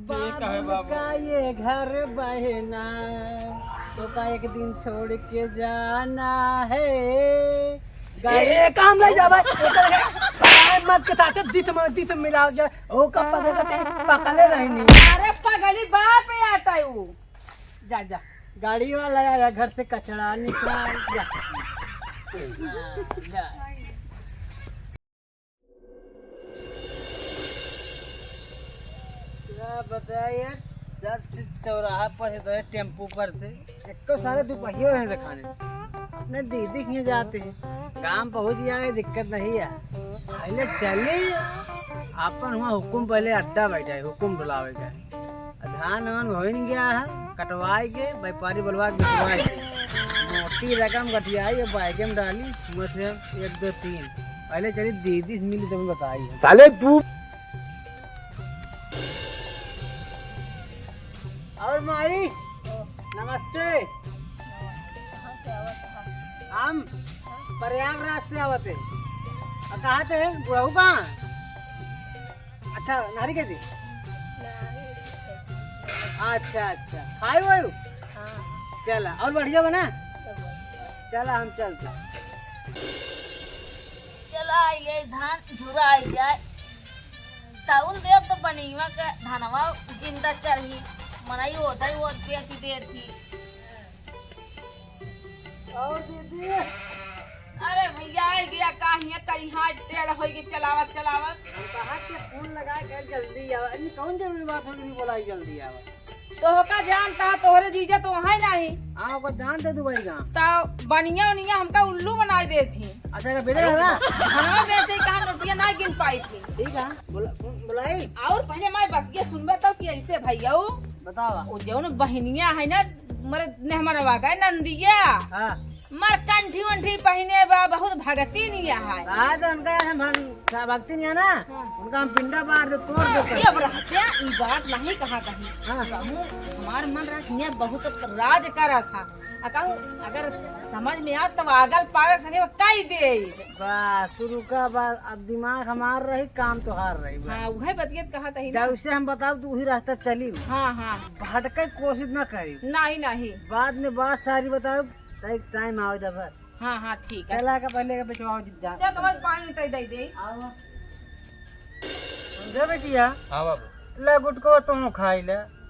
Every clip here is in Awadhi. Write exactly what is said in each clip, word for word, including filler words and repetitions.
ये का है बाबू? का ये घर बहना, तो का एक दिन छोड़ के जाना है। ए, ए, काम नहीं जा भाई। ए, मत के ताते दित में, दित में मिलाओ जा। ओ का पकड़ के कहीं पकड़े नहीं, नहीं। अरे पगली बाप है आता है वो। जा, जा। गाड़ी वाला आया घर से कचरा निकाल। जा। हाँ, जा। क्या बताए यार, जब से चौराहा पर से तो टेम्पू पर से, एक तो सारे दुपहिया है दिखाने। अपने दीदी के यहाँ जाते हैं, काम पहुँच जाए, दिक्कत नहीं है। पहले चली, अपन हुआँ हुकुम, पहले अड्डा बैठा है, हुकुम बुलावे का। धान वान होइन गया है, कटवाए के, व्यापारी बोलवा के बिकवाए के। मोटी रकम गठियाई, अब बैगे में डाली, हुआँ से एक, दो, तीन। पहले चली दीदी से मिली, तब बताई है। साले तू। और माई, नमस्ते। हम प्रयागराज से आवत है। और कहाँ से है? बुढ़ऊ कहाँ? अच्छा, नारी के दी? अच्छा, अच्छा। खाए हुए हो? हाँ। चला, और बढ़िया बना? सब बढ़िया। चला, हम चलते। चला, आई गए धान, झुरा आई जाए। तौल देब तो बनीवा के धनवा जिंदा चढ़ी। मनई ओदई ओद बेच देती। और दीदी? अरे भैया, आ गया, का हियाँ करी, हाथ टेढ़ होई के चलावत, चलावत। हम कहा के फोन लगा के जल्दी आवा। अरे कौन जरूरी बात होगी, बोलाई जल्दी आवा। तो होका जानता है, तोहरे जीजा तो वहाँ ही नहीं। हाँ, ओका जानते दुबई का। तो बनिया उनिया हमका उल्लू बनाई देत ही। अच्छा, का बेटे है ना? धनवा बेचे कहाँ नोटिया ना गिन पाई थी। ठीक है, बुला-, बुलाई। और पहले मैं बतिया सुनबे तो कि ऐसे भैया, बतावा। वो जौन बहिनिया है ना, मरे नेहमनवा का नंदिया। हाँ। मर कंठी उंठी पहिने बा, बहुत भगती निया है। हाँ, तो उनका हम, हम भगती निया ना, हाँ। उनका हम पिंडा बार दे, तोड़ दे कर। ये अब रहते हैं, ई बात नहीं कहा कहीं। हाँ। कहूँ हमार मन रहा कि ये बहुत राज करा था। आ कहूँ अगर समझ में आ तब आगल पावे सने वो कई दे। बस, शुरू का बात, अब दिमाग हमार रही, काम तोहार रही, बस। हाँ, वह बतियत कहा था ही ना। जब उसे हम बताओ, तू वही रास्ता चली। हाँ, हाँ। भटके की कोशिश ना करी। नहीं, नहीं। बाद में बात सारी बताओ, तय टाइम आवे जब। हाँ, हाँ, ठीक है। चला के पहले के बिचवाओ जी, जा। चल, तुम्हारे पानी तय दे दे। आओ। समझे बेटिया? हाँ बाबू। ला गुटको तुम खाई ले।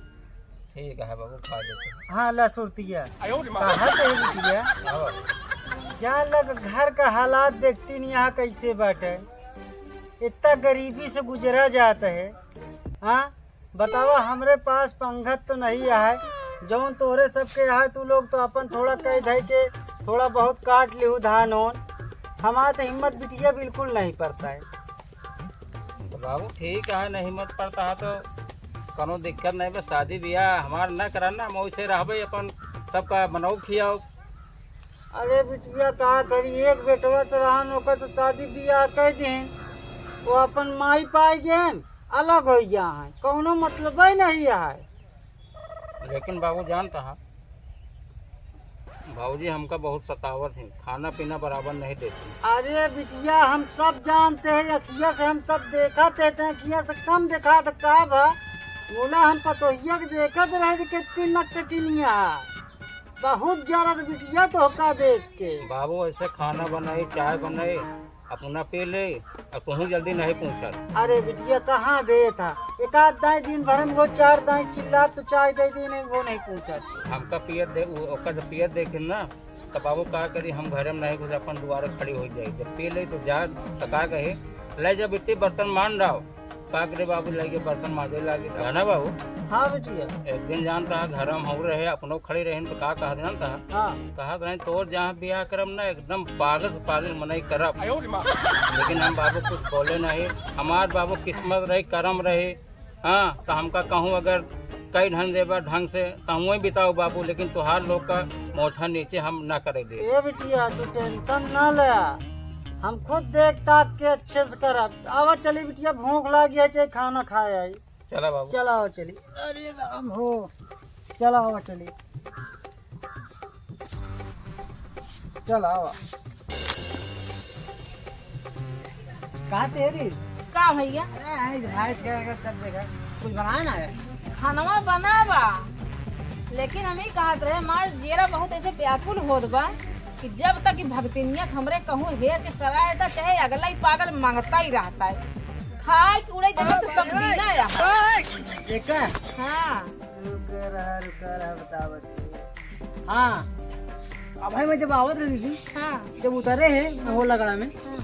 ठीक है बाबू, खा लेते। हाँ, ला सुरतिया। आयो रे माँ। कहा तो है बेटिया? हाँ बाबू। जा लग घर का हालात देखती नहीं यहाँ कैसे बाटे। इतना गरीबी से गुजरा जाता है। हाँ? बतावा, हमरे पास पंगत तो नहीं है, जौन तोहरे सबके है, तू लोग तो अपन थोड़ा कह धइ के थोड़ा बहुत काट लिहू धान ओन। हमार तो हिम्मत बिटिया बिल्कुल नहीं पड़ता है। तो बाबू ठीक है, नहीं हिम्मत पड़ता है तो कोनो दिक्कत नहीं, बस शादी ब्याह हमार न करना, हम वैसे रहबे अपन सबका बनाओ खियाओ। अरे बिटिया का करी, एक बेटवा तो रहन, ओकर तो शादी ब्याह कर दें, वो अपन माई पाई गए, अलग हो गया है, कौनो मतलब ही नहीं है। लेकिन बाबू जानता है, भौजी हमका बहुत सतावत है, खाना पीना बराबर नहीं देती। अरे बिटिया, हम सब जानते हैं, अखिया से हम सब देखा थे, ते अखिया से कम देखा तो का भा? बोला हम पतोहिया के देखत रहे कि कितनी नकटिनिया है। बहुत जरत बिटिया तोहका देख के। बाबू ऐसे खाना बनाई, चाय बनाई, अपना पी ले, और कहूँ जल्दी नहीं पहुँचल। अरे बिटिया कहाँ देत हा? एक आध दाई दिन भर में वो चार दाई चिल्लात तो चाय दे दी, नहीं वो नहीं पहुँचल। हमका पियत दे, उ-, ओकर जब पियत देखे ना, तो बाबू का करी, हम घरे में नहीं घुस, अपन दुआरे खड़ी हो जाई। जब पी ले तो जा, तो का कहे, ले जब इतनी बर्तन मान रहा हो, का करे बाबू, लगे बर्तन माजे लागे। है ना बाबू? हाँ बिटिया। एक दिन जानता है, घर में हम रहे, अपनो खड़े रहे, तो का कहा जानता है? हाँ। कहा रहे, "तोर जहाँ ब्याह करब ना, एकदम पागल से पागल मनई करब।" आयो रे माँ। लेकिन हम बाबू कुछ बोले नहीं। हमार बाबू किस्मत रही, करम रही, हाँ, तो हमका कहूँ अगर कई ढंग देबा ढंग से, तो हम वही बिताओ बाबू, लेकिन तोहार लोग का मोछा नीचे हम ना करे दे। ए बिटिया, तू टेंशन ना ले, हम खुद देख ताक के अच्छे से करब। आवा चली बिटिया, भूख लागी है, चाहे खाना खाए आई। चला बाबू। चला आवा चली। अरे राम हो, चला आवा चली। चला आवा। का तेरी? का भैया? अरे, आई, आई, क्या, क्या, सब देखा। कुछ बनाए ना है। खानवा बना बा, लेकिन हम ही कहत रहे, हमार जियरा बहुत ऐसे व्याकुल होत बा कि जब तक कि भगतिनिया के हमरे कहूँ हेर के कराए दा, चाहे अगला ही पागल मांगता ही रहता है। खाए के उड़े जब तो समझी ना यहाँ। एक है? हाँ। रुक रहा, रुक रहा, बतावत है। हाँ। अब भाई मैं जब आवत रही थी, हाँ। जब उतरे हैं, हाँ। वो लगड़ा में, हाँ।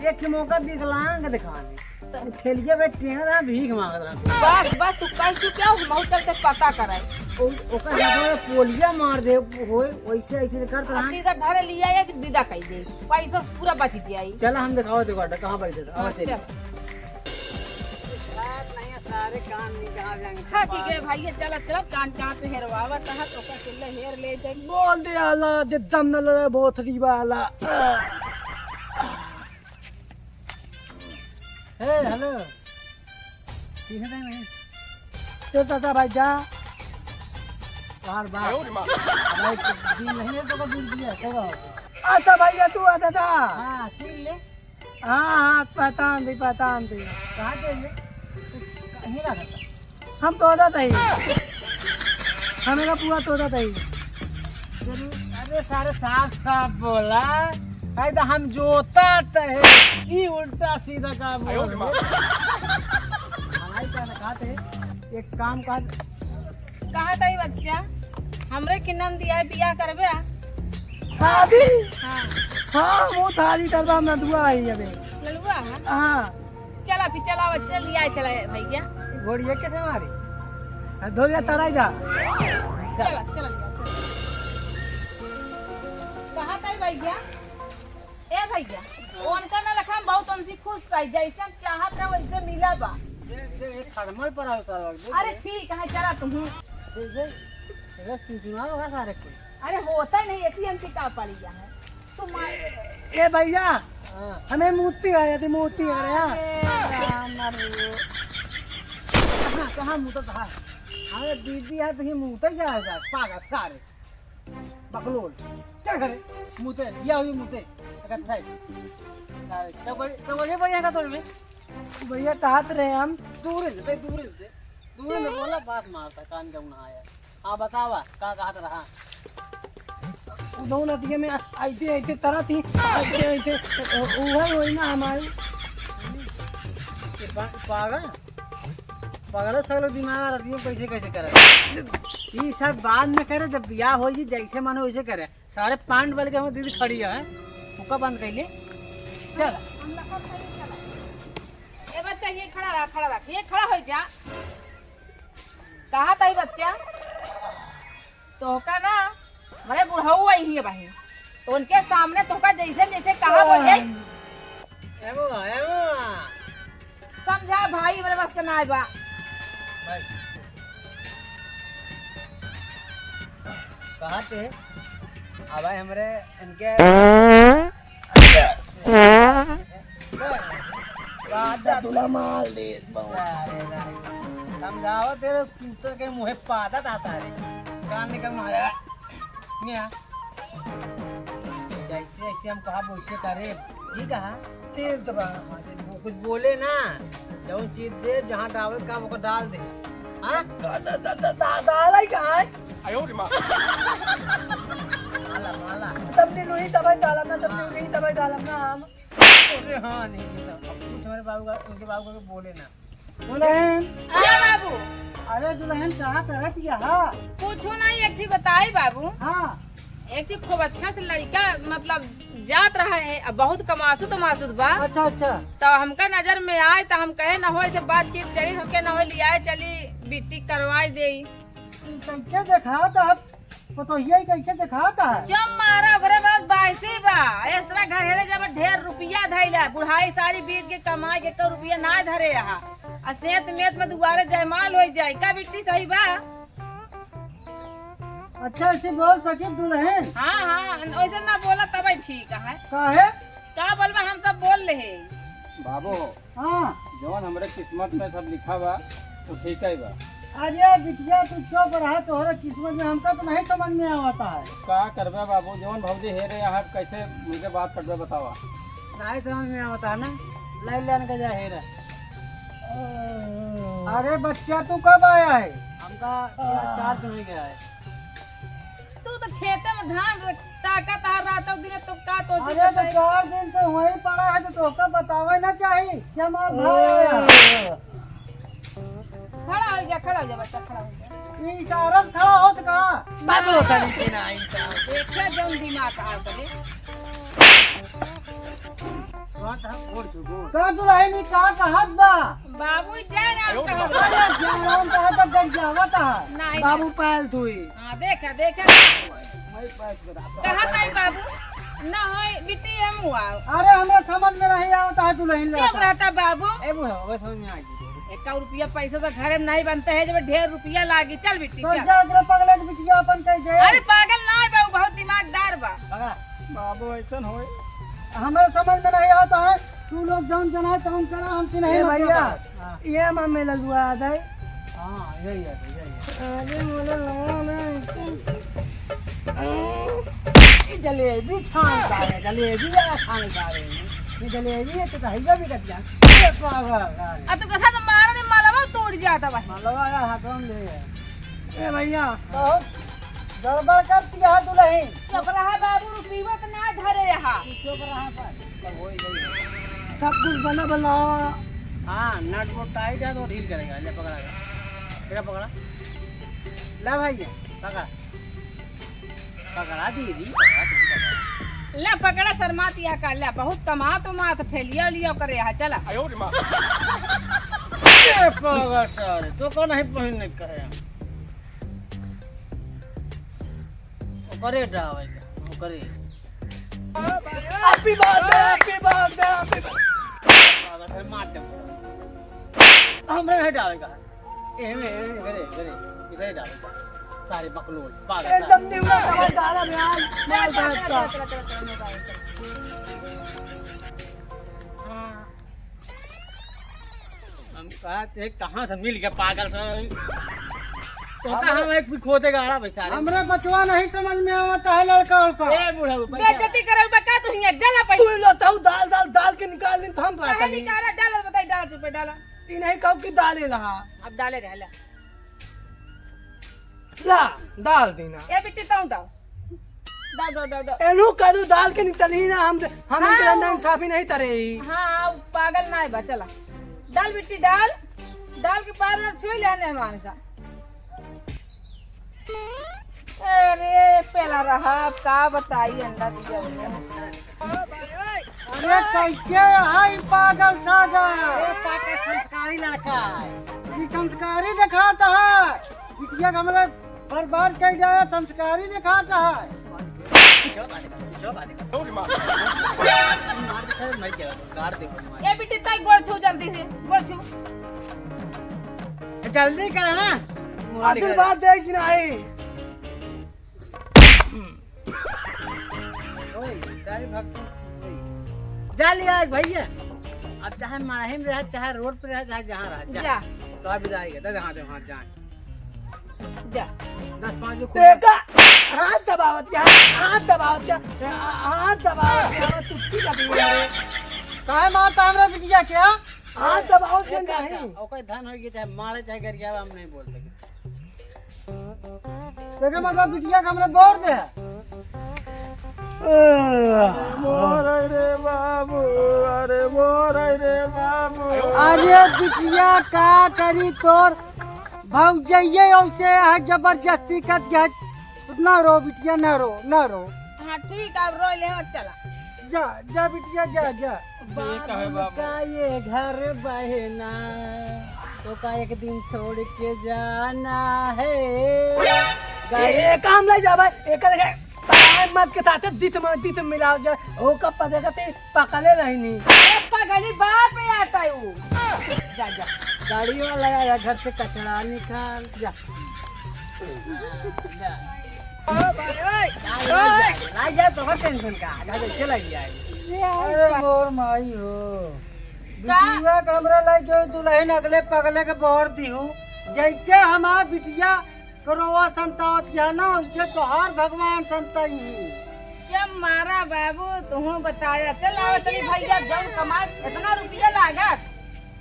एक ही मौका विकलांग दिखाने। तो ठेलिया पे टेढ़ा रहा, भीख मांगत रहा। बस, बस, तू कह चुके हो, हम चल के पता कराए। ओ-, ओकर हाथ में पोलिया मार दे, होए, वैसे ऐसे करत रहा। सीधा घरे लिया या कि विदा कह दे, पैसा पूरा बच जाई। चला, हम दिखाओ, देखो अड्डा कहाँ बैठे थे। हाँ, चल। चल। रात नहीं है, सारे कान निकाल जाएंगे। हाँ, ठीक है भैया, चला, चला, कान कहाँ पे हेरवावत है, तो ओकर चल हेर ले जाए। बोल दे आला, दे दम न ले, बोथरी वाला। हे, हेलो। ठीक है, नहीं, नहीं। चल, दादा भाई, जा। बाहर, बाहर। आयो रे माँ। भाई, दिन नहीं है, तो का दूर दिया, तो का होता? अच्छा, भैया, तू आ, दादा। हाँ, सुन ले। हाँ, हाँ, पहचान दी, पहचान दी। कहाँ के ये? तू कहीं ना रहता। हम तोहदा तही। हमें का पूरा तोहदा तही। अरे सारे साफ साफ बोला। नहीं तो हम जोता तहे। ई उल्टा सीधा काम बोल रहे। हमारी क्या खाते? एक काम कर। कहाँ तही बच्चा? हमरे की नंद दिया है, बियाह करबे आ? शादी? हाँ। हाँ, वो शादी करबा, हम नदुआ आई अबे। ललुआ है? हाँ। चला फिर, चला बच्चा, लिया चला भैया। घोड़िया के थे मारी? आ, धोलिया तराई जा। चला, चला, चला। कहाँ तही भैया? ए भैया, उनका ना रखा, हम बहुत उनसे खुश है, जैसे हम चाहत है वैसे मिला बा। देख, देख, ये खड़मल पर आओ सारा, देख, अरे देख। ठीक है, चला तुम। देख, देख, अरे तू सुना होगा सारे को। अरे होता ही नहीं, ऐसी अंतिका पड़ी है। तू मार ए, ए भैया, हाँ। हमें मूती है, यदि मूती है रे, हाँ। अरे राम रे। कहाँ, कहाँ मूता था? अरे दीदी है, तो ये मूता ही जाएगा, पागल सारे। बकलोल। चल घरे, मूते, या हुई मूते। अगर था। सारे, चौकड़ी, चौकड़ी पर यहाँ का तोड़ में। भैया, कहत रहे हम। दूर से, दूर से। दूर से बोला, बात मारता, कान जब ना आया। हाँ, बतावा, का कहत रहा? उदौ नदिया में आइते, आइते तरत ही, आइते, आइते, उहे होई ना हमारी। ये बा-, पागल, पागल सगलो दिमाग रतिया कैसे, कैसे करे? ई सब बाद में करे, जब बियाह हो जी, जैसे मन हो वैसे करे। सारे पांड बल के हम दीदी खड़ी है, हुक्का बंद कर ले। चल। ए बच्चा, ये खड़ा रहा, खड़ा रहा, ये खड़ा हो जा। कहा था ये बच्चा? तोहका ना, बड़े बुढ़ऊ आई ही बहिन, तो उनके सामने तोहका जैसे जैसे कहा बोल जाई। एमो, एमो। समझा भाई, मेरे बस के नाय बा। भाई। कहा थे? अब भाई हमरे इनके बात दूल्हा मार दे, बउआ। अरे भाई, समझाओ तेरे कुत्ते के मुँहे पादा दाता रे। कान निकल मारा। ने आ। जैसे, जैसे हम कहा, वैसे करे। ठीक है? तेल तो बा। हाँ, तो वो कुछ बोले ना। जौन चीज दे, जहाँ डाले का, वो डाल दे। हाँ? दा-, दा-, दा-, दा-, दा-, डाले का है? आयो रे माँ। माला, माला। तब नी लुही, तब ही डालब ना, तब नी लुही, तब ही डालब ना हम। अरे हाँ, नहीं, नहीं, अब कुछ हमारे बाबू का, उनके बाबू का बोले ना। दुल्हन। हाँ बाबू। अरे दुल्हन, का करत यहाँ? कुछ नहीं, एक चीज बताई बाबू। हाँ। एक चीज खूब अच्छा से लड़का, मतलब, जात रहा है, अब बहुत कमासुत मासुत बा। अच्छा, अच्छा। तो हमका नजर में आए, तो हम कहे, "न हो, ऐसे बातचीत चली, हमके न हो, लियाए चली, बिट्टी करवाए दे।" कैसे देखात है? पतोहिया ही कैसे देखात है? जब मारा ओकरे बाद बाइसी बा। इस तरह घर हेरे जब ढेर रुपया धइला, बुढ़ाई सारी बीत के कमाई के एको रुपया ना धरे रहा। आ सेत मेत में दुआरे जयमाल हो जाए, का बिट्टी सही बा? अच्छा, ऐसे बोल सके दुल्हन? हाँ, हाँ, वैसे ना बोला तब ठीक है। काहे? का बोलबा, हम सब बोल ले। बाबू, हाँ। जवन हमरे किस्मत में सब लिखा बा, वो ठीक ही बा। अरे बिटिया, तू चुप रहा, तोहरे किस्मत में हमका तो नहीं समझ में आवता है। का करबे बाबू, जवन भौजी हेरे यहाँ कैसे मुझे बात करबे बतावा। नहीं समझ में आवता है ना, ले लेन के जा हेरे। अरे बच्चा, तू कब आया है? हमका थोड़ा चार दिन हो गया है। तू तो खेते में धान र-, ताकत आ रहा था, दिन तो का तो अरे तो चार दिन से वहीं पड़ा है, तो तोका बतावे ना चाहिए कि हमार भाई आया है। खड़ा हो जा, खड़ा हो जा बच्चा, खड़ा हो जा। ई इशारा से खड़ा होत का? बाबू होता नहीं कि ना, इनका। देखा जौन दिमाग आ करे। का दुल्हन ई का कहत बा? बाबू जय राम कहत बा। अरे जय राम कहत बा, जग जावत है। नहीं, बाबू नहीं। पायल थुई। हाँ, देखा, देखा। कहा ताई बाबू? ना होई, बिट्टी एम हुआ। अरे, हमरा समझ में नहीं आवत है दुल्हन चुप लड़का। रहता बाबू। ए बुढ़ा, वो समझ में आ गई। एक रुपया पैसा तो घरे में नहीं बनते है, जब ढेर रुपया लागी। चल बिट्टी, तो चल। जा ओकरे पगले के बिटिया अपन कह दे। अरे पागल ना है बाबू, बहुत दिमागदार बा। पकड़ा। बाबू ऐसन होए। हमरा समझ में नहीं आवत है, तू लोग जौन जना है तौन करा, हमसे नहीं ए मतलब भैया, है। हाँ। ये मामे ललुआ आ जाए। हाँ, यही है, यही है। अरे मोला लगा ना। ई जलेबी खान का है, जलेबी वाला खान का है। ये जलेबी है तो कहिया भी कट जा। ये पागल है। आ तो कथा तो मारा ने मलवा तोड़ जाता बस। मलवा या हाथों में ले है। ए भैया, बहुत गड़बड़ कर दिया है दुल्हन। चुप रहा बाबू, रुपीवा तो ना धरे रहा। तू चुप रहा पर। सब कुछ बना बनावा। हाँ, नट बोल्ट टाइट है तो ढील करेगा। ले पकड़ा जा। तेरा पकड़ा। ला भाई, पकड़। पकड़ा दीदी, पकड़ा तुम, पकड़ा। ला पकड़ा शर्मात या का, ला बहुत कमात उमात ठेलिया उलिया करे यहाँ, चला। ए पकड़ सारे, तो कौन है पहन नहीं करे? ओकरे डावे का, ओकरे। Happy birthday, happy birthday, happy birthday। पागल है, मार दे। हमरे नहीं डावे का। ए, ए, ए, इधरे, इधरे, इधरे डावे का। सारे बकलोल, पागल एकदम सारे। दिमाग खराब डाला बे यार, मार डाल का। हाँ। हम कहा थे, कहाँ से मिल गया पागल सा? तो अब हम एक भी खोदे गाड़ा बेचारे। हमरे बचवा नहीं समझ में आवत है लड़का उड़का। ए बूढ़ा, पैसा बेइज्जती करे बा का तू हियां? डाला पैसा। तू लो ताऊ दाल, दाल, दाल के निकाल दिन तो हम काहे बात नहीं। निकाला? डाला बताई, डाला चुप है, डाला। ई नहीं कहू कि डाले रहा। अब डाले रह ला। ला, डाल देना। ए बिट्टी, तऊ डाल। डाल, डाल, डाल, डाल। एनू करू डाल के निकली ना, हम, हम हाँ, इनके अंदर वो काफी नहीं तरे ही। हाँ, वो पागल ना है बा, चला। डाल बिट्टी, डाल। डाल के बार बार छुई लेने हमारे साथ। अरे, पहला रहा, अब का बताई, अंडा दिया हुआ। अरे, कैसे है ई पागल सागर? ए, काका संस्कारी लड़का है। ई संस्कारी दिखाता है। बिटिया के हमरे बर्बाद कर जाए, संस्कारी दिखाता है। ए बिट्टी, ताई गोड़ छू जल्दी से, गोड़ छू। जल्दी कर ना। आशीर्वाद दे कि नहीं? ओए, सारे भक्त, ओए। जा लिया एक भैया। अब चाहे मड़ही में रहे, चाहे रोड पे रहे, चाहे जहाँ रहे, जा। जा। तो अभी जाएगा, दे हाथ, हाथ जा। जा। दस पाँच को देखा, हाथ दबावत क्या, हाथ दबावत क्या, हाथ दबावत क्या, तुक्की का भी है। काहे मारता हमरा बिटिया क्या? हाथ दबावत क्या ए काका, नहीं? ओकर धन होइए, चाहे मारे, चाहे गरियावे, हम नहीं बोल सके। देखे मतलब बिटिया के हमरे बोर दे। मोर रे बाबू, अरे मोर रे बाबू। अरे बिटिया का करी तोर भौजइये ओइसे है जबरदस्ती कर दिया। ना रो बिटिया, ना रो, ना रो। हाँ ठीक, अब रो ले, अब चला। जा, जा बिटिया, जा, जा। ये का है बाबू? का ये घर बहना, तो का एक दिन छोड़ के जाना है। ए, ए, काम ले जा भाई, एक लगे पराए मत के साथे दित में दित मिलाओ जा, ओका पकड़ के पकड़े रहनी। अरे पगली बाप है आता है वो। जा, जा, गाड़ी वाला आया, घर से कचरा निकाल, जा। जा। ओ भाई, ओए, ओए। लाई जा, तो टेंशन का, आधा तो चला गया है। अरे मोर माई हो। का? बिटिया के हमरा लाई जो दुल्हन अगले पगले के बहर दिहू। जैसे हमार बिटिया करोवा संतावत किया ना, वैसे तोहार भगवान संताई। जब मारा बाबू, तुहूँ बताया। चल आओ, चली भैया, जौन कमाए, इतना रुपया लागत।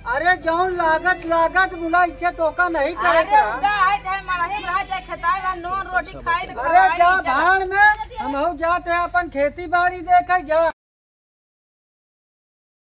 अरे जौन लागत लागत बुला, इसे तोका नहीं करे अरे का? उगा है, चाहे मड़ही में रहा, चाहे खेताई में, नून रोटी खाई तो अरे खवाई जा जा। भाड़ में, हमहू जात है अपन खेती बाड़ी देखे जा।